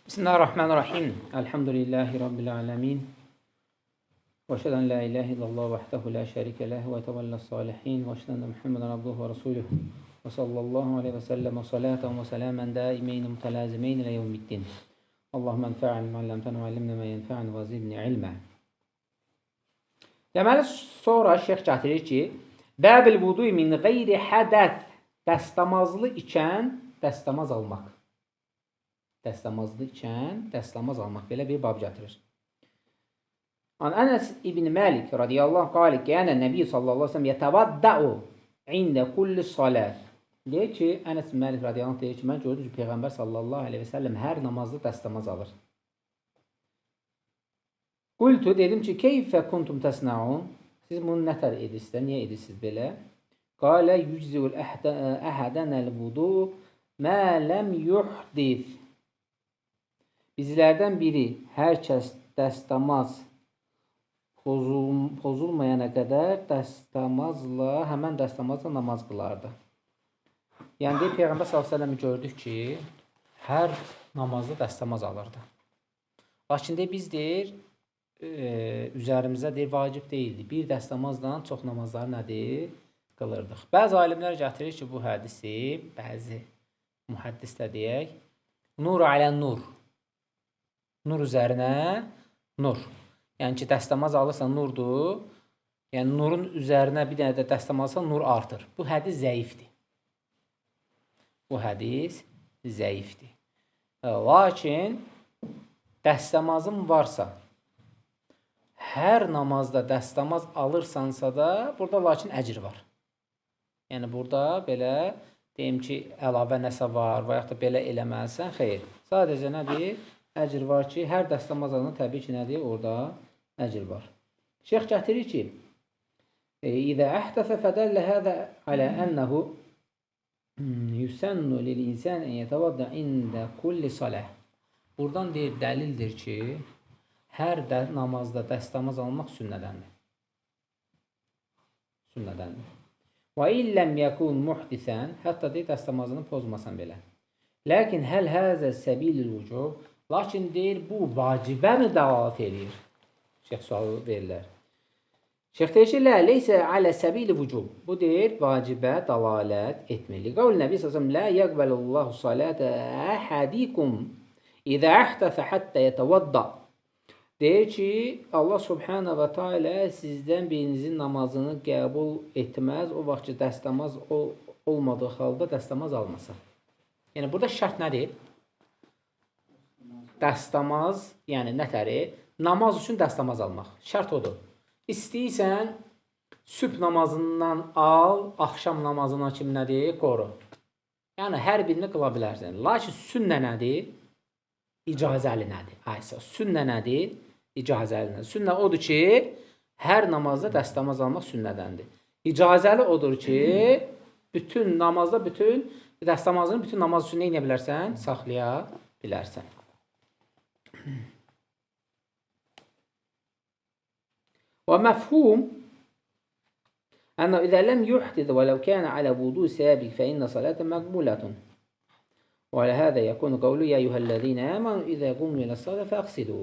Bismillahirrahmanirrahim. Elhamdülillahi Rabbil alemin. Və əşhədu en la ilahe illallah vahdehu la şərikə leh və təvəllə salihin və əşhədu enne Muhammeden abduhu və rasuluhu. Və sallallahu aleyhi və səlləm salatan və salaman daimeyn mutalazimeyn ilə yevmiddin. Allahümme enfa'na ma allamtana və allimna ma yenfa'na və zidni ilmə. Deməli, sonra şeyx gətirir ki, Bəbil vudu min qeyri hədəth, dəstəmazlı ikən dəstəmaz almaq. Dəstəmazlı ikən dəstəmaz almaq. Belə bir bab gətirir. An Ənəs ibn Məlik radiyallahu anh qali kənə Nəbi sallallahu aleyhi ve sellem yetəvadda'u ində kulli salat. Deyir ki, Ənəs ibn Məlik radiyallahu anh deyir ki, mən gördüm ki, Peyğəmbər sallallahu aleyhi ve sellem hər namazda dəstəmaz alır. Qultu, dedim ki, keyfə kuntum təsnəun? Siz bunu nətər edirsiniz? Niyə edirsiniz belə? Qalə yüczül əhədənəl vudu mə ləm yuhdif. Bizlərdən biri hər kəs dəstəmaz pozulmayana qədər dəstəmazla, həmən dəstəmazla namaz qılardı. Yəni, deyir, Peyğəmbər sallallahu əleyhi və səlləmi gördük ki, hər namazda dəstəmaz alırdı. Lakin deyir, biz deyir, üzərimizə deyir, vacib deyildi. Bir dəstəmazla çox namazları nədir? Qılırdıq. Bəzi alimlər gətirir ki, bu hədisi, bəzi mühəddis də deyək, nur alə nur. Nur üzərinə nur. Yəni ki, dəstəmaz alırsan nurdur. Yəni, nurun üzərinə bir dənə də dəstəmaz alırsan, nur artır. Bu hədis zəifdir. Bu hədis zəifdir. Lakin, dəstəmazın varsa, hər namazda dəstəmaz alırsansa da, burada lakin əcr var. Yəni, burada belə, deyim ki, əlavə nəsə var və yaxud da belə eləməlisən, xeyr. Sadəcə nədir? Əcr var ki, hər dəstəmaz alanda təbii ki, nədir? Orada əcr var. Şeyx gətirir ki, İzə əhdəsə fədəllə həzə alə ənəhu yüsənnu lil insan ən yetəvadda ində kulli saləh. Buradan deyir, dəlildir ki, hər də namazda dəstəmaz almaq sünnədəndir. Sünnədəndir. Və illəm yəkun muhdisən, hətta deyir, dəstəmazını pozmasan belə. Lakin həl həzə səbilil vücub, lakin deyir, bu vacibə mi dəlalət eləyir? Şeyx sualı verirlər. Şeyx deyir ki, lə, leysə alə səbili vücub. Bu deyir, vacibə dəlalət etmir. Qavl Nəbi sallallahu əleyhi və səlləm, lə yəqbəlullahu salətə əhədikum izə əhdəsə həttə yetəvadda. Deyir ki, Allah subhanahu və teala sizdən birinizin namazını qəbul etməz, o vaxt ki, dəstəmaz olmadığı halda dəstəmaz almasa. Yəni, burada şərt nədir? Dəstəmaz, yəni nətəri? Namaz üçün dəstəmaz almaq. Şərt odur. İstəyirsən, sübh namazından al, axşam namazına kimi nədir? Qoru. Yəni, hər birini qıla bilərsən. Lakin sünnə nədir? İcazəli nədir? Aysa, sünnə nədir? İcazəli nədir? Sünnə odur ki, hər namazda dəstəmaz almaq sünnədəndir. İcazəli odur ki, bütün namazda, bütün dəstəmazını bütün namaz üçün nə edə bilərsən? Saxlaya bilərsən. Və məfhum ənə izə ləm yuhdid və ləv kənə alə vudu səbiq fə innə salətə məqbulətun. Və alə həzə yəkunu qavlu yə eyyuhəl-ləzīnə əmənu izə qumlu iləs-salə fəqsidu.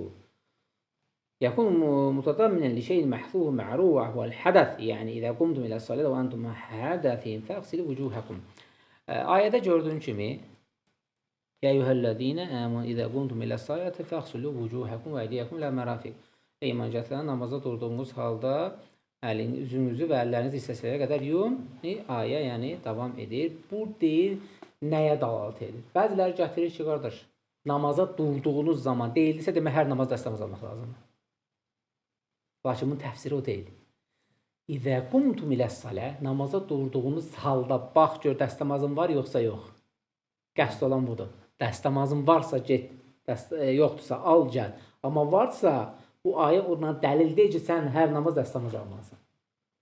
يكون متضمنا لشيء محذوف معروف وهو الحدث، يعني إذا قمتم إلى الصلاة وأنتم حدثين فاغسلوا وجوهكم. Ayədə gördüyün kimi Ya eyyuhəl-ləzīnə əmənu izə qumtum iləs-salati fəğsilu vucuhakum və əydiyakum ilə mərafiq. Ey iman gətirən, namaza durduğunuz halda əlini, üzünüzü və əllərinizi hissələrə qədər yuyun. Ayə yəni davam edir. Bu deyil nəyə dəlalət edir? Bəziləri gətirir ki, qardaş, namaza durduğunuz zaman deyildirsə, demək hər namaz dəstəmaz almaq lazımdır. Lakin bunun təfsiri o deyil. İzə qumtum iləs-salə, namaza durduğunuz halda bax gör dəstəmazın var yoxsa yox. Qəsd olan budur. Dəstəmazın varsa get, yoxdursa al gəl. Amma varsa bu ayə oradan dəlil deyil ki, sən hər namaz dəstəmaz almalısan.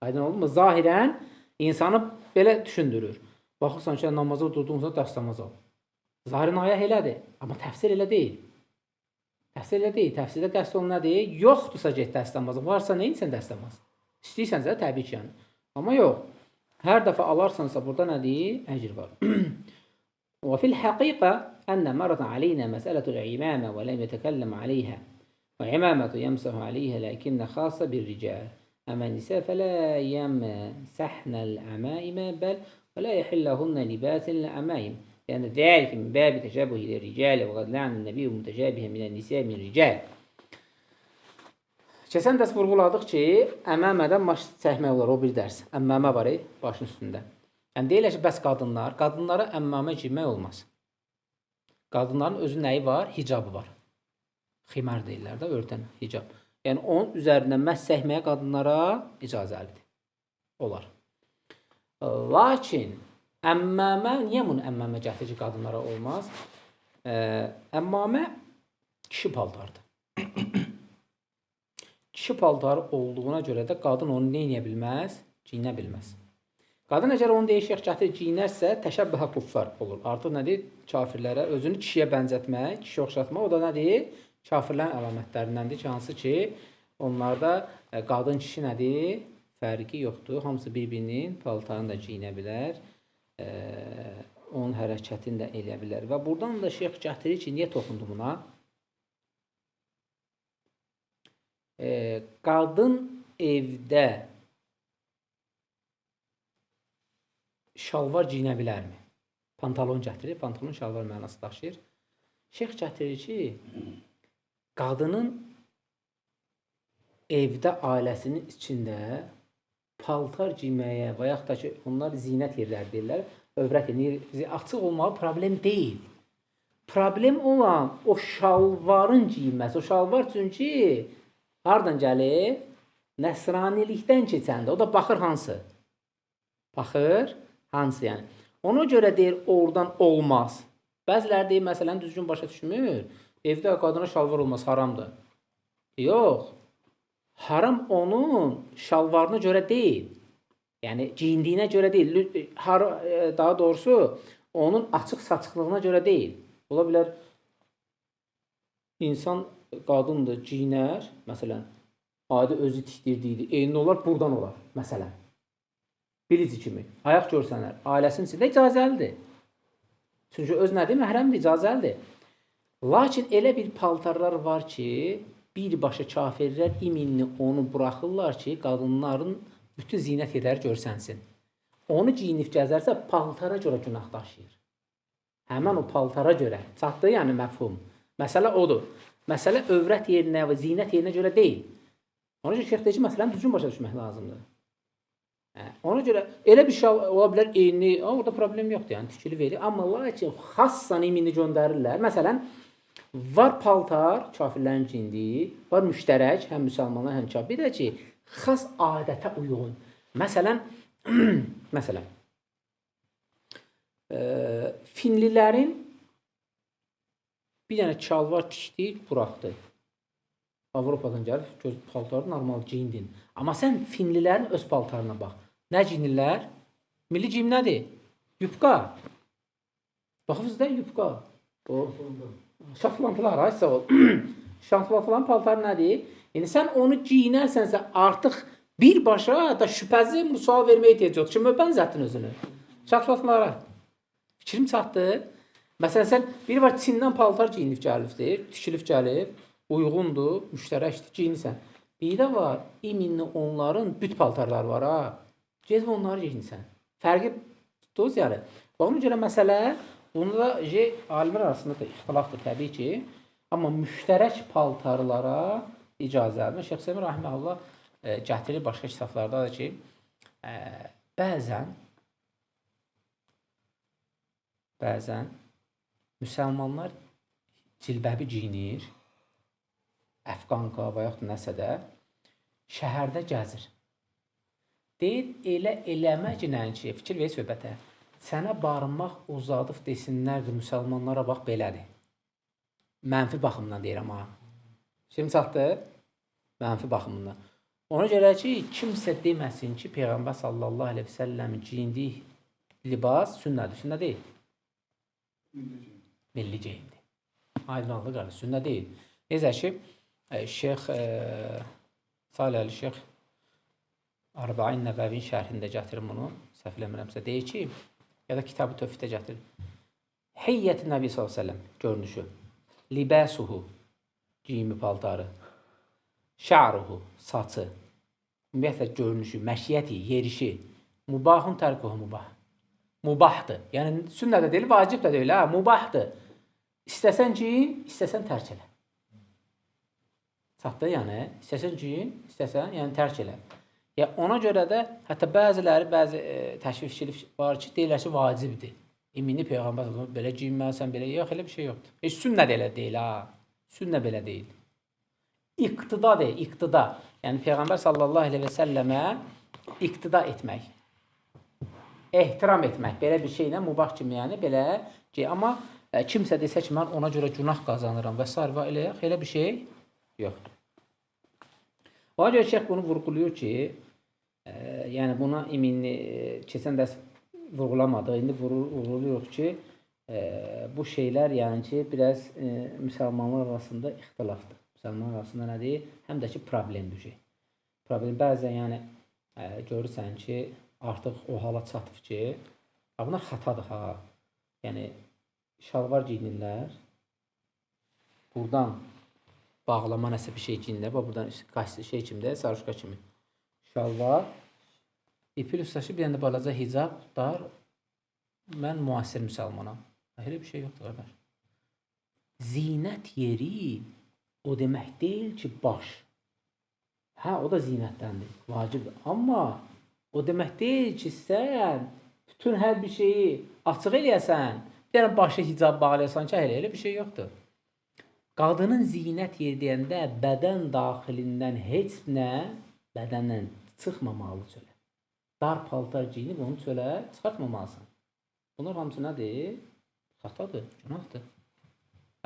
Aydın oldu mu? Zahirən insanı belə düşündürür. Baxırsan ki, namaza durduğun zaman dəstəmaz al. Zahirən ayə elədir, amma təfsir elə deyil. Təfsir elə deyil. Təfsirdə qəsd olan nədir? Yoxdursa get dəstəmazı. Varsa nə etsən dəstəmaz? İstəyirsənsə təbii ki, yəni. Amma yox. Hər dəfə alarsansa burada nədir? Əcr var. وفي الحقيقة أن مرت علينا مسألة العمامة ولم يتكلم عليها وعمامة يمسح عليها لكن خاصة بالرجال أما النساء فلا يمسحن العمائم بل ولا يحل لهن لباس العمائم لأن ذلك من باب تشابه للرجال وقد لعن النبي متشابها من النساء من الرجال. Keçən dərs vurğuladıq ki, əməmədən baş çəkmək olar, o bir dərs. Əmmamə var başın üstündə. Yəni deyirlər ki, bəs qadınlar, qadınlara əmmamə giymək olmaz. Qadınların özü nəyi var? Hicabı var. Ximar deyirlər də, örtən hicab. Yəni onun üzərindən məhz çəkməyə qadınlara icazəlidir. Olar. Lakin əmmamə, niyə bunu əmmamə gətirir ki, qadınlara olmaz? Əmmamə kişi paltarıdır. Kişi paltarı olduğuna görə də qadın onu nə edə bilməz? Giyinə bilməz. Qadın əgər onu deyir, gətirir, giyinərsə təşəbbühə kuffar olur. Artıq nədir? Kafirlərə özünü kişiyə bənzətmək, kişi oxşatmaq, o da nədir? Kafirlərin əlamətlərindəndir ki, hansı ki, onlarda qadın kişi nədir? Fərqi yoxdur. Hamısı bir-birinin paltarını da giyinə bilər, onun hərəkətini də eləyə bilər. Və buradan da şeyx gətirir ki, niyə toxundu buna? Qadın evdə şalvar giyinə bilərmi? Pantolon gətirir, pantolon şalvar mənası daşıyır. Şeyx gətirir ki, qadının evdə ailəsinin içində paltar giyməyə və yaxud da ki, onlar zinət yerləri deyirlər, övrət yerləri, açıq olmağı problem deyil. Problem olan o şalvarın giyinməsi, o şalvar çünki hardan gəlir? Nəsranilikdən keçəndə. O da baxır hansı? Baxır hansı yəni. Ona görə deyir, oradan olmaz. Bəziləri deyir, məsələn, düzgün başa düşmür. Evdə qadına şalvar olmaz, haramdır. Yox. Haram onun şalvarına görə deyil. Yəni, giyindiyinə görə deyil. Daha doğrusu, onun açıq-saçıqlığına görə deyil. Ola bilər, insan qadındır, giyinər, məsələn, adi özü tikdirdiydi, eyni olar, buradan olar, məsələn. Bilici kimi, ayaq görsənər, ailəsinin içində icazəlidir. Çünki öz nədir? Məhrəmdir, icazəlidir. Lakin elə bir paltarlar var ki, birbaşa kafirlər iminli onu buraxırlar ki, qadınların bütün zinət yerləri görsənsin. Onu giyinib gəzərsə, paltara görə günah daşıyır. Həmən o paltara görə. Çatdı, yəni məfhum. Məsələ odur. Məsələ övrət yerinə və zinət yerinə görə deyil. Ona görə şeyx deyir ki, məsələni düzgün başa düşmək lazımdır. Ona görə elə bir şey ola bilər eyni, orada problem yoxdur, yəni tikili verir. Amma lakin xassan iminli göndərirlər. Məsələn, var paltar, kafirlərin giyindiyi, var müştərək, həm müsəlmanlar, həm kafir. Bir də ki, xas adətə uyğun. Məsələn, məsələn, Finlilərin bir dənə şalvar tikdi, buraxdı. Avropadan gəlib, göz paltarı normal giyindin. Amma sən Finlilərin öz paltarına bax. Nə giyinirlər? Milli giyim nədir? Yupqa. Baxırsınız da yupqa. O şaflantılar, ay sağ ol. Şaflantıların paltarı nədir? Yəni sən onu giyinərsənsə artıq birbaşa da şübhəsi bu sual verməyə ehtiyac yoxdur. Kimə bənzətdin özünü? Şaflantılara. Fikrim çatdı. Məsələn, sən biri var Çindən paltar giyinib gəlibdir, tikilib gəlib, uyğundur, müştərəkdir, giyinirsən. Bir də var, iminli onların büt paltarları var, ha. Gedib onları giyinirsən. Fərqi tutdunuz yəni. Ona görə məsələ, bunda da alimlər arasında da ixtilafdır təbii ki, amma müştərək paltarlara icazə verir. Şeyx Səmi rahimehullah gətirir başqa kitablarda da ki, bəzən müsəlmanlar cilbəbi giyinir, əfqanka və yaxud nəsə də şəhərdə gəzir. Deyir, elə eləməklə ki, fikir ver söhbətə, sənə barmaq uzadıb desinlər ki, müsəlmanlara bax belədir. Mənfi baxımdan deyirəm ha. Şimdi çatdı? Mənfi baxımından. Ona görə ki, kimsə deməsin ki, Peyğəmbər sallallahu əleyhi və səlləmin giyindiyi libas sünnədir. Sünnə deyil. Milli geyimdir. Aydın oldu qardaş, sünnə deyil. Necə ki, Şeyx Salih Əli Şeyx Arbain Nəbəvin şərhində gətirir bunu, səhv eləmirəmsə, deyir ki, ya da Kitab-ı Tövhiddə gətirir. Heyət-i Nəbi sallallahu əleyhi və səlləm görünüşü, libasuhu geyimi paltarı, şa'ruhu saçı, ümumiyyətlə görünüşü, məşiyyəti, yerişi, mubahun tərkuhu mubah. Mubahdır. Yəni sünnə də deyil, vacib də deyil, hə, mubahdır. İstəsən giyin, istəsən tərk elə. Çatdı yəni, istəsən giyin, istəsən yəni tərk elə. Ya ona görə də hətta bəziləri, bəzi təşvişçilik var ki, deyirlər ki, vacibdir. İmini Peyğəmbər sallallahu əleyhi və səlləm belə giyinməlisən, belə yox, elə bir şey yoxdur. Heç sünnə də elə deyil ha. Sünnə belə deyil. İqtida deyil, iqtida. Yəni Peyğəmbər sallallahu əleyhi və səlləmə iqtida etmək, ehtiram etmək, belə bir şeylə mubah kimi, yəni belə ki, amma kimsə desə ki, mən ona görə günah qazanıram və sair və elə, elə bir şey yoxdur. Ona görə şeyx bunu vurğuluyor ki, yəni buna iminli keçən dərs vurğulamadıq. İndi vurğuluyoruz ki, bu şeylər yəni ki, biraz müsəlmanlar arasında ixtilafdır. Müsəlmanlar arasında nədir? Həm də ki, problemdir şey. Problem bəzən yəni görürsən ki, artıq o hala çatıb ki, bunlar xatadır ha. Yəni şalvar giyinirlər. Buradan bağlama nəsə bir şey giyinirlər. Bax buradan qaşlı şey kimi də, sarışqa kimi. Şalvar, ipil ustaşı, bir dənə də balaca hicab, dar. Mən müasir müsəlmanam. Elə bir şey yoxdur qardaş. Zinət yeri o demək deyil ki, baş. Hə, o da zinətdəndir, vacibdir. Amma o demək deyil ki, sən bütün hər bir şeyi açıq eləyəsən, bir dənə başı hicab bağlayasan ki, elə bir şey yoxdur. Qadının zinət yeri deyəndə bədən daxilindən heç nə bədəndən çıxmamalı çölə. Dar paltar giyinib onu çölə çıxartmamalısan. Bunlar hamısı nədir? Xatadır, günahdır.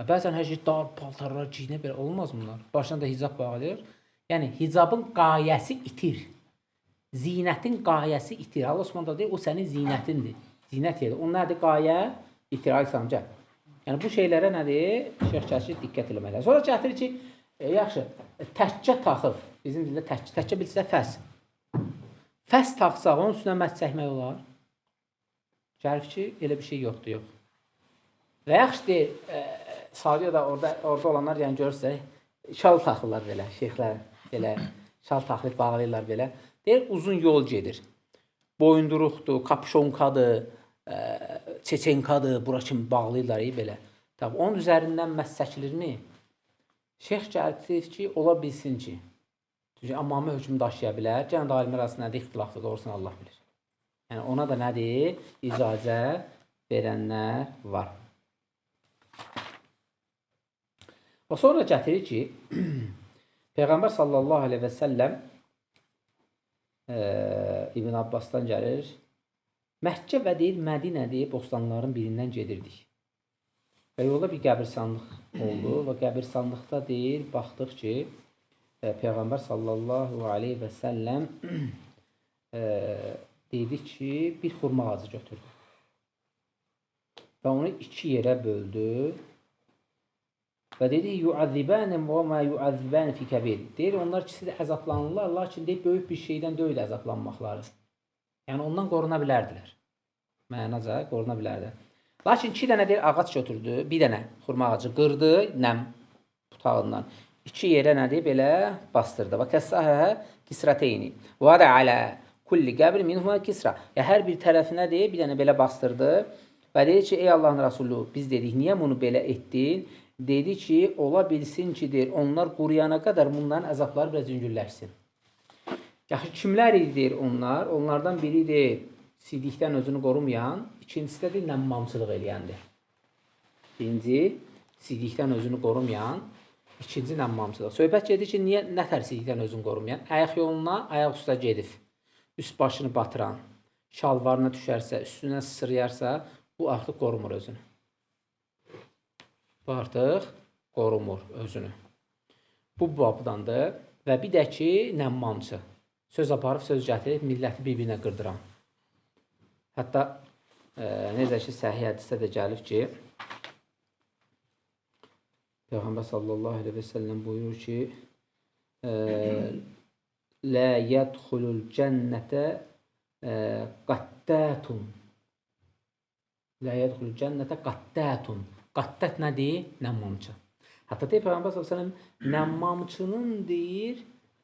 Bəzən hər şey dar paltarlar giyinib, belə olmaz bunlar. Başına da hicab bağlayır. Yəni hicabın qayəsi itir. Zinətin qayəsi itir. Allah Subhanahu taala deyir, o sənin zinətindir. Zinət yeri. O nədir qayə? İtir. Ay samca. Yəni bu şeylərə nədir? Şeyx gətirir, diqqət eləmək lazım. Sonra gətirir ki, yaxşı, təkkə taxıb. Bizim dildə təkkə, təkkə bilirsə fəs. Fəs taxsaq, onun üstünə məhz çəkmək olar. Gəlib ki, elə bir şey yoxdur, yox. Və yaxşı deyir, Saudiyada orada olanlar, yəni görürsə, şal taxırlar belə, şeyxlər belə, şal taxılıb bağlayırlar belə. Deyir, uzun yol gedir. Boyunduruqdur, kapşonkadır, çeçenkadır, bura kimi bağlayırlar belə. Tabii, onun üzərindən məhz çəkilirmi? Şeyx gətirir ki, ola bilsin ki, çünki əmamə hökmü daşıya bilər. Gələn də alimlər arasında nədir ixtilafdır, doğrusunu Allah bilir. Yəni ona da nədir? İcazə verənlər var. Və sonra gətirir ki, Peyğəmbər sallallahu əleyhi və səlləm İbn Abbasdan gəlir. Məkkə və deyir, Mədinə deyir, bostanların birindən gedirdik. Və yolda bir qəbirstanlıq oldu və qəbirstanlıqda deyir, baxdıq ki, Peyğəmbər sallallahu əleyhi və səlləm dedi ki, bir xurma ağacı götürdü və onu iki yerə böldü və dedi, yu'azzibani və ma yu'azzibani fi kəbir. Deyir, onlar ikisi də əzablanırlar, lakin deyir, böyük bir şeydən deyil əzablanmaqları. Yəni, ondan qoruna bilərdilər. Mənaca qoruna bilərdilər. Lakin iki dənə deyir, ağac götürdü, bir dənə xurma ağacı qırdı, nəm butağından. İki yerə nədir? Belə bastırdı. Və kəssəhə kisrəteyni. Və da alə kulli qəbr minhuma kisra. Yəni, hər bir tərəfinə deyir, bir dənə belə bastırdı. Və dedi ki, ey Allahın Rasulü, biz dedik, niyə bunu belə etdin? Dedi ki, ola bilsin ki, deyir, onlar quruyana qədər bunların əzabları biraz yüngülləşsin. Yaxşı, kimlər idi, deyir onlar? Onlardan biri deyir, sidikdən özünü qorumayan, ikincisi də deyir, nəmmamçılıq eləyəndir. Birinci, sidikdən özünü qorumayan, ikinci nəmmamçılıq. Söhbət gedir ki, niyə nə tər sidikdən özünü qorumayan? Ayaq yoluna, ayaq üstə gedib, üst başını batıran, şalvarına düşərsə, üstünə sırıyarsa, bu artıq qorumur özünü. Bu artıq qorumur özünü. Bu babdandır. Və bir də ki, nəmmamçı. Söz aparıb, söz gətirib, milləti bir-birinə qırdıran. Hətta necə ki, səhih hədisdə də gəlib ki, Peyğəmbər sallallahu əleyhi və səlləm buyurur ki, Lə yədxulul cənnətə qattatun. Lə yədxulul cənnətə qattətun. Qattət nədir? Nəmmamçı. Hətta deyir Peyğəmbər sallallahu əleyhi və səlləm nəmmamçının deyir,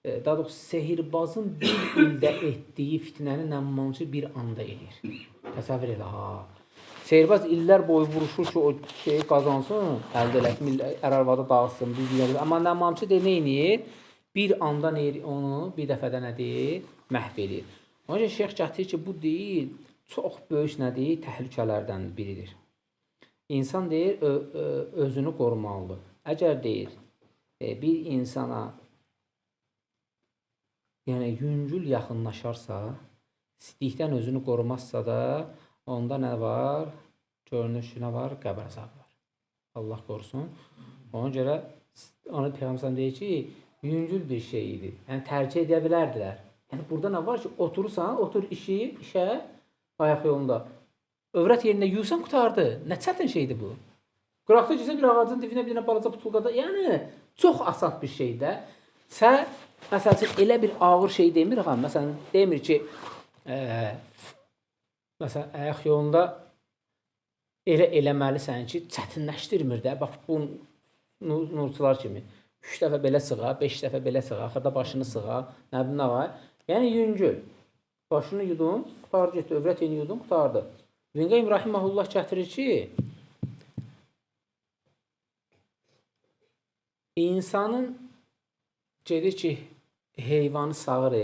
daha doğrusu sehirbazın bir ildə etdiyi fitnəni nəmmamçı bir anda edir. Təsəvvür elə ha. Sehirbaz illər boyu vuruşur ki, o şeyi qazansın, əldə eləsin, ər-arvadı dağıtsın, bir-birinə. Amma nəmmamçı deyir, nə edir? Bir anda onu bir dəfədə nədir? Məhv edir. Ona görə şeyx gətirir ki, bu deyil, çox böyük nədir? Təhlükələrdən biridir. İnsan deyir, özünü qorumalıdır. Əgər deyir, bir insana yəni yüngül yaxınlaşarsa, sidikdən özünü qorumazsa da, onda nə var? Görünür ki, nə var? Qəbr əzabı var. Allah qorusun. Ona görə onu Peyğəmbər deyir ki, yüngül bir şey idi. Yəni tərcih edə bilərdilər. Yəni burada nə var ki, oturursan, otur işə ayaq yolunda. Övrət yerində yuyursan, qurtardı. Nə çətin şeydir bu? Qıraqda gəlsən bir ağacın dibinə bir dənə balaca butulkada, yəni çox asan bir şeydir. Sən məsəl üçün elə bir ağır şey demir ha. Məsələn demir ki, məsələn ayaq yolunda elə eləməlisən ki, çətinləşdirmir də. Bax bu nurçular kimi. 3 dəfə belə sığa, 5 dəfə belə sığa, axırda başını sığa, nə bilim nə var. Yəni yüngül. Başını yudun, qurtardı getdi, övrət yerini yudun, qurtardı. İbn Qayyim rahimehullah gətirir ki, insanın gedir ki, heyvanı sağır,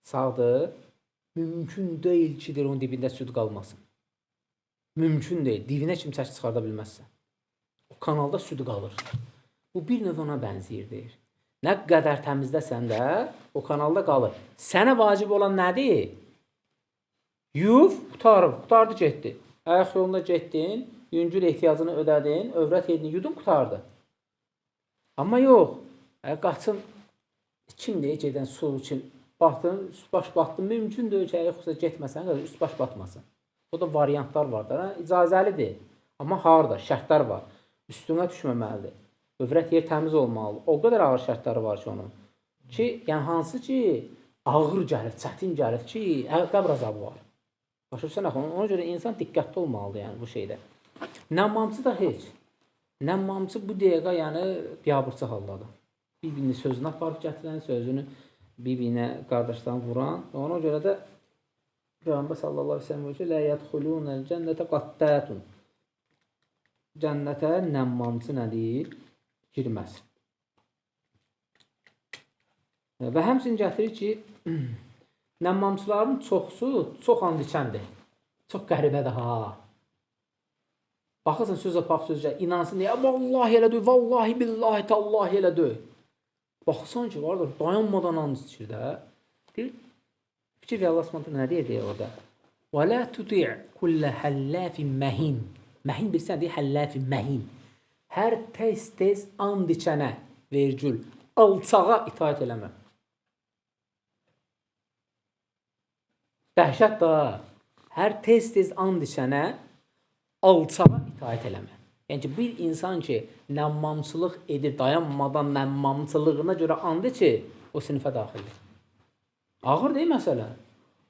sağdır, mümkün deyil ki, onun dibində süd qalmasın. Mümkün deyil, dibinə kimi çəki çıxarda bilməzsən. O kanalda süd qalır. Bu bir növ ona bənzəyir, deyir. Nə qədər təmizləsən də, o kanalda qalır. Sənə vacib olan nədir? Yuv, qurtarıb, qurtardı, getdi. Ayaq yolunda getdin, yüngül ehtiyacını ödədin, övrət yerini yudun, qurtardı. Amma yox, qaçın, kim deyir, gedən su üçün batdın, üst baş batdın, mümkün deyil ki, ayaq yoxsa getməsən, üst baş batmasın. O da variantlar var da, icazəlidir. Amma harada, şərtlər var. Üstünə düşməməlidir. Övrət yer təmiz olmalıdır. O qədər ağır şərtləri var ki onun. Ki, yəni hansı ki, ağır gəlir, çətin gəlir ki, qəbr əzabı var. Başa düşsən axı, ona görə insan diqqətli olmalıdır yəni bu şeydə. Nəmmamçı da heç. Nəmmamçı bu dəqiqə yəni biabırçı haldadır. Bir-birinin sözünü aparıb gətirən, sözünü bir-birinə qardaşdan vuran. Ona görə də Peyğəmbər sallallahu əleyhi və səlləm buyurur ki, "Lə yədxulunəl cənnətə qattətun." Cənnətə nəmmamçı nədir? Girməz. Və həmçinin gətirir ki, nəmmamçıların çoxusu çox and içəndir. Çox qəribədir ha. Baxırsan söz apaq sözcə, inansın deyə, vallahi elə deyil, vallahi billahi tallahi elə deyil. Baxırsan ki, vardır, dayanmadan and içir də. Deyir, fikir ver Allah Subhanahu nə deyir deyir orada. Və la tuti' kullə həllafin məhin. Məhin bilirsən deyir, həllafin məhin. Hər tez-tez and içənə, vergül, alçağa itaət eləmə. Dəhşət da. Hər tez-tez and içənə, alçağa itaət eləmə. Yəni ki, bir insan ki, nəmmamçılıq edir, dayanmadan nəmmamçılığına görə and içir, o sinifə daxildir. Ağır deyil məsələ.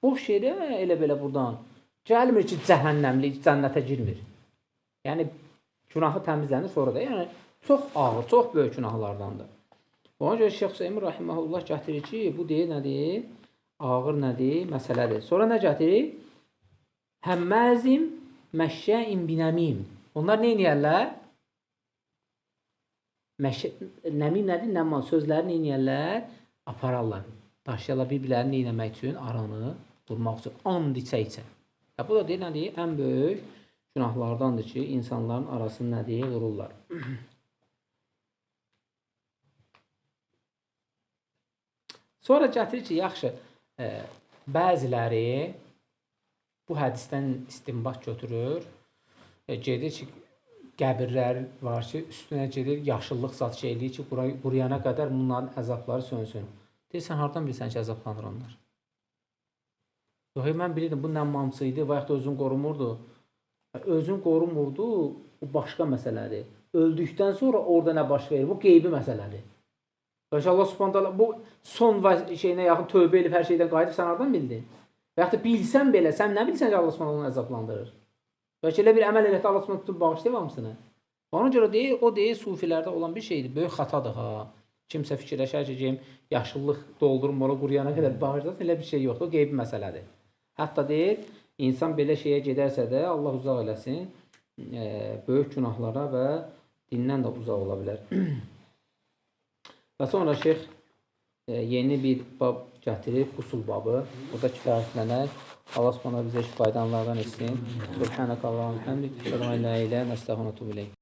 Boş yerə elə belə buradan. Gəlmir ki, cəhənnəmlik, cənnətə girmir. Yəni, günahı təmizlənir sonra da. Yəni, çox ağır, çox böyük günahlardandır. Ona görə Şeyx Hüseyin rahimehullah gətirir ki, bu deyir nədir? Ağır nədir? Məsələdir. Sonra nə gətirir? Həmməzim məşşəin binəmim. Onlar nə eləyərlər? Nəmim nədir? Nəmman. Sözləri nə eləyərlər? Apararlar. Daşıyarlar bir-birlərini nə eləmək üçün? Aranı vurmaq üçün. And içə-içə. Bu da deyir nədir? Ən böyük günahlardandır ki, insanların arasını nədir? Vururlar. Sonra gətirir ki, yaxşı, bəziləri bu hədisdən istinbat götürür. Gedir ki, qəbirlər var ki, üstünə gedir, yaşıllıq zat şey eləyir ki, quruyana qədər bunların əzabları sönsün. Deyir, sən hardan bilirsən ki, əzablanır onlar? Yox, mən bilirdim, bu nəmmamçı idi və yaxud da özünü qorumurdu. Özünü qorumurdu, bu başqa məsələdir. Öldükdən sonra orada nə baş verir? Bu qeybi məsələdir. Bəlkə Allah Subhanahu taala bu son şeyinə yaxın tövbə edib hər şeydən qayıdıb, sən hardan bildin? Və yaxud da bilsən belə, sən nə bilirsən ki, Allah Subhanahu onu əzablandırır? Bəlkə elə bir əməl elətdi, Allah Subhanahu tutub bağışlayıb hamısını. Ona görə deyir, o deyir sufilərdə olan bir şeydir, böyük xatadır ha. Kimsə fikirləşər ki, geyim yaşıllıq doldurum, ora quruyana qədər bağışlasın, elə bir şey yoxdur, o qeybi məsələdir. Hətta deyir, insan belə şeyə gedərsə də Allah uzaq eləsin, böyük günahlara və dindən də uzaq ola bilər. Və sonra şeyx yeni bir bab gətirib, qusul babı. O da kifayətlənər. Allah Subhanahu bizə kifayət etsin. Subhanakallahumma hamdik. Əşhədu en la ilahe illa ente, estəğfiruke və etûbü ileyk.